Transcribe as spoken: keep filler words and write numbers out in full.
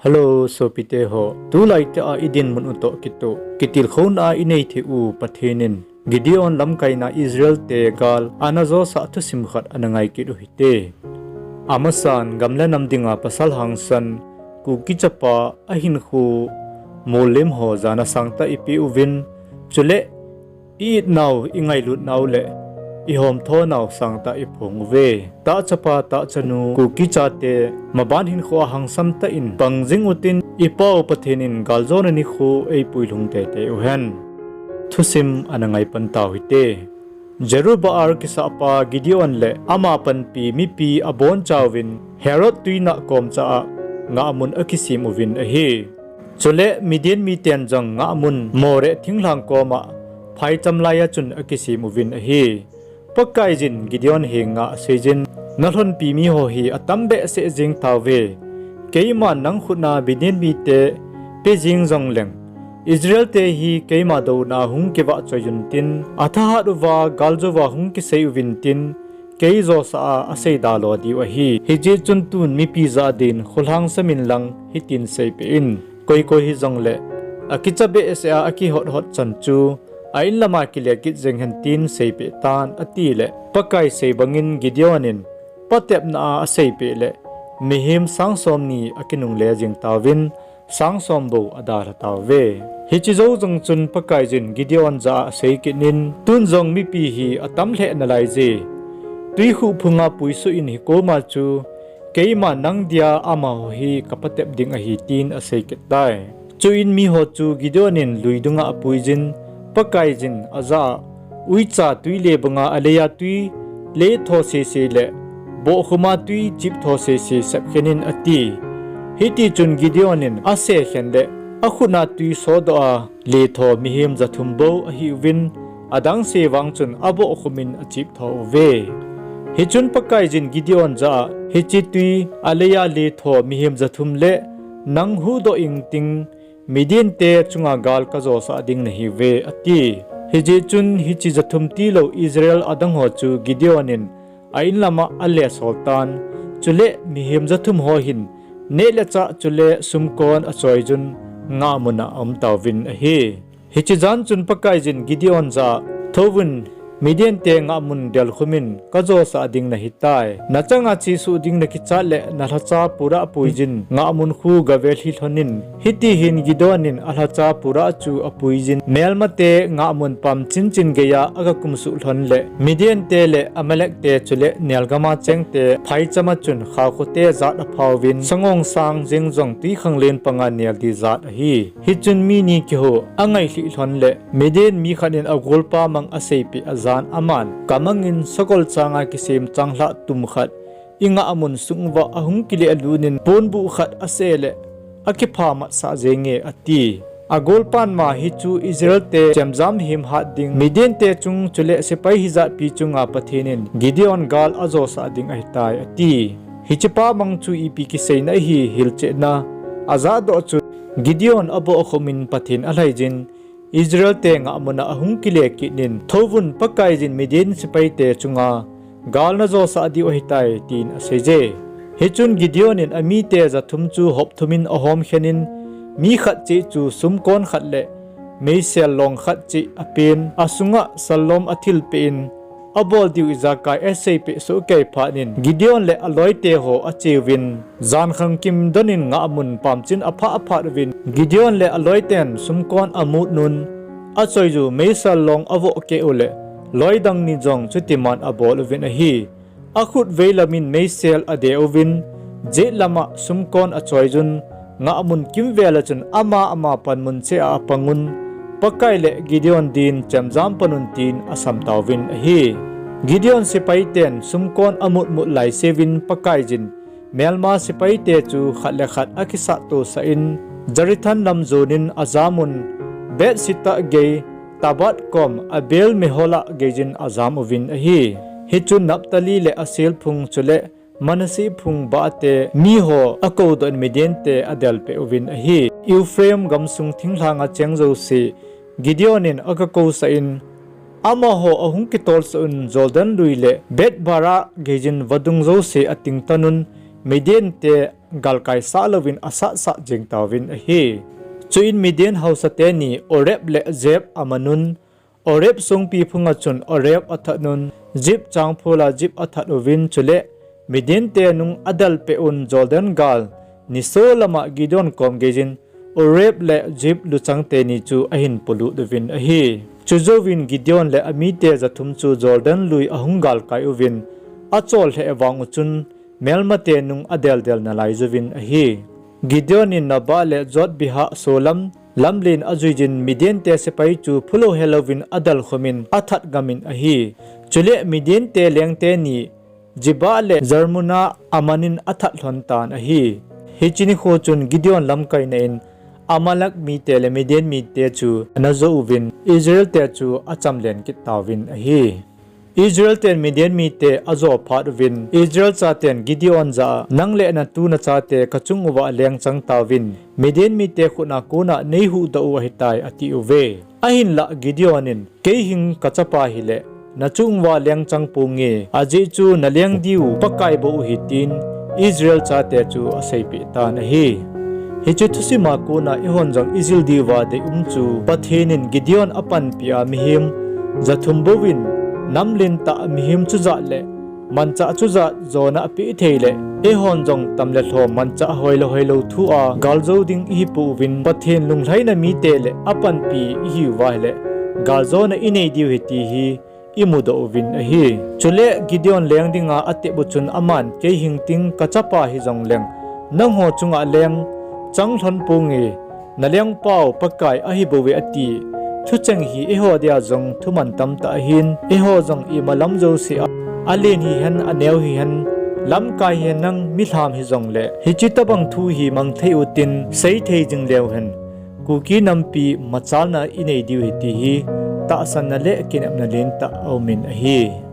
Hello, sopite ho. Tulai te a i dinmun u toh kitoh, kitilkhouna a i nei thei u Pathen in Gideon lamkaina Israel te gal ana josah thusim khat ana ngai kit u hite. Amasan, gam le nam dinga pasal hangsan, Kuki chapa a hinkho mollem ho jana sangtah i pe uvin, chule i itnau, i ngailutnau le i homthonau sangtah i phong uve. Tahchapa tahchanu, Kuki chate maban hinkho a hangsan tah in pang jing utin, i Pau Pathen in galjona nikho eipui lhung teitei uhen. Thusim ana ngai pan tau hite. Jerubbaal kisahpa Gideon le ama panpi mipi abonchauvin Harod tuinah komcha a ngahmun akisem uvin ahi. Chule Midian miten jong ngahmun Moreh thinglhang koma phaicham laiya chun akisem uvin ahi. Pakaiyin Gideon henga aseijin, nalhonpi miho hi atam behseh jeng tauve. Keiman nang khutna Midian mite pe jeng jongleng, Israel te hi keima douna hung kivahchoi untin, athahat uva galjouva hung kisei uvin tin, kei josah a asei dalou diu ahi. Hijeh chun tun mipi jah din kholhang samin lang hitin seipeh in, koi koi hijongle akicha behseh a akihothot chan chu a inlama kile kit jeng hen tin seipeh tan, atile Pakai sei bangin Gideon in patepna a aseipeh le mihem sang somni akinungle jeng tauvin, sang som bou adalha tauve. Hiche jou jong chun Pakaiyin Gideon jah a asei kit in, tun jong mipi hi atam lheh nalaije. Twikhuh phunga puisoh in hikoma chu keima nang dia amaho hi kapatep ding ahi tin asei kit tai. Chuin miho chu Gideon in lui dunga apuiyin, Pakaiyin ajah a, uicha twi le banga aleiya twi letho sese le bohkhuma twi chiptho sese sepkhen in ati. Hitichun Gideon in asekhen le akhutna twi sodoh a letho mihem jathum bou ahiuvin, adangse vang chun abohkhum in achiptho uve. Hichun Pakaiyin Gideon jah a, hiche twi aleiya letho mihem jathum le nang huhdoh ingting, Midian te chunga gal kajosah ding nahiuve, ati. Hijeh chun hiche jathum tilou Israel adangho chu Gideon in a inlama alesol tan. Chule mihem jathum ho hin neh le chah chule sumkon achoiyun ngahmuna aumtauvin ahi. Hiche jan chun Pakaiyin Gideon jah a, thouvun, Midian te ngahmun delkhumin kajosah ding nahitai. Nachanga chesuh ding nakichat le nalhacha Purah puiyin ngahmun khu gavelhi lhonin, hitihin Gideon in alhacha Purah chu apuiyin, melmate ngahmun pamchin chin geiya agakumsuh lhon le Midian te le Amalek te chule nelgama chengte phaichama chun khaokhote jat aphauvin, sangongsang jeng jong twikhanglen panga nel di jat ahi. Hichun mi ni kihou angailhih lhon le Midian mi khat in agolpa mang aseipeh ajan aman kamangin sagol changa kisem changlhah tum khat ingahmun sung uva ahung kilehlut in ponbuh khat aseh le akipha matsah jenge, ati. Agolpan ma, hichu Israel te chemjam hemhat ding, Midian te chung chule sepai hijatpi chunga Pathen in Gideon gal ajosah ding ahitai, ati. Hichepa mang chu ipi kiseina ahi, hilchetna ajahdoh chu Gideon abohkhumin Pathen alhaiyin, Israel te ngahmuna ahung kile kit in, thouvun, Pakaiyin Midian sepaite chunga gal najosah diu ahitai, tin aseije. Hichun Gideon in amite jathum chu hopthumin ahomkhen in, mi khat cheh chu sumkon khat le meisel long khat cheh apen, asunga sallom athilpeh in, abol diu ijakai aseipeh sohkei phat in, Gideon le aloite ho acheuvin, jankhang kim donin ngahmun pamchin aphah aphat uvin, Gideon le aloiten sumkon amutnun, achoiju meisel long avohkeh u le loidang ni jong chutiman abol uvin ahi. Akhut veilamin meisel ade uvin, jet lama sumkon achoiyun, ngahmun kimvela chun ama ama panmun cheh a apangun, Pakai le Gideon din chemjam panun, tin asamtauvin ahi. Gideon sepaiten sumkon amutmut laiseuvin Pakaiyin melma sepaite chu khat le khat akisat tosah in, Zarethan lam jonin ajamun, Beth-shittah gei, Tabbath kom Abel-meholah geiyin ajam uvin ahi. Hichun Naphtali le Asher phung chule Manasseh phung bahte miho akoudoh in Midian te adelpeh uvin ahi. Ephraim gamsung thinglhanga cheng jouse Gideon in agakousah in, amaho ahung kitolsah un, Jordan lui le Beth-barah geiyin vadung jouse atingtanun, Midian te galkai sah louvin asatsah jeng tauvin ahi. Chuin Midian haosa teni Oreb le Zeb amanun, Oreb songpi phunga chun Oreb athatnun, Zeb changphola Zeb athat uvin, chule Midian te nung adel peh un Jordan gal niso lama Gideon kom geijin, Oreb le Zeb luchang teni chu ahin polut uvin ahi. Chujouvin Gideon le amite jathum chu Jordan lui ahung galkai uvin, achol lheh vang u chun, melmate nung adeldel nalai jouvin ahi. Gideon in Nobah le Jotbihah solam lamlen ajuijin Midian te sepai chu phulou helouvin adelkhumin athat ngamin ahi. Chule Midian te leng teni Zebah le Zalmunna amanin athat lhon tan ahi. Hiche nikho chun Gideon lamkaina in Amalek mite le Midian mite chu ana jo uvin, Israel te chu achamlen kit tauvin ahi. Israel ten Midian mite ajo phat uvin, Israel chaten Gideon jah a, nang le natu nachate kachung uva lengchang tauvin, Midian mite khutna kona neihuhdoh u ahitai atiuve. Ahinlah Gideon in, keihing kachapa hile, nachung uva lengchang ponge, ajeh chu naleng diu Pakai bou ahi tin, Israel chate chu aseipeh tan ahi. Hiche thusima kona eihon jong ijil diuva deium chu Pathen in Gideon apanpia mihem jathum bouvin namlentah mihem chujat le manchah chujat jona apeh theile, eihon jong tamle lhom manchah hoile hoilou thua galjou ding ihipouvin, Pathen lunglhaina mite le apanpi ihiuva hile, galjona inei diu ahi ti hi imudoh uvin ahi. Chule Gideon leng dinga atep u chun aman, keihing ting kachapa hijongleng nangho chunga lengchang lhon ponge, nalengpau Pakai ahibouve ati. Thucheng hi eiho dia jong thuman tamtah ahin, eiho jong imalam jousea, alen hihen, aneo hihen, lamkai hihen, nang milham hijongle hiche tobang thu hi mangthei utin, seithei jing leuhen, Kuki nampi machalna inei diu ahi ti hi tahsanna le kinepna lentah aumin ahi.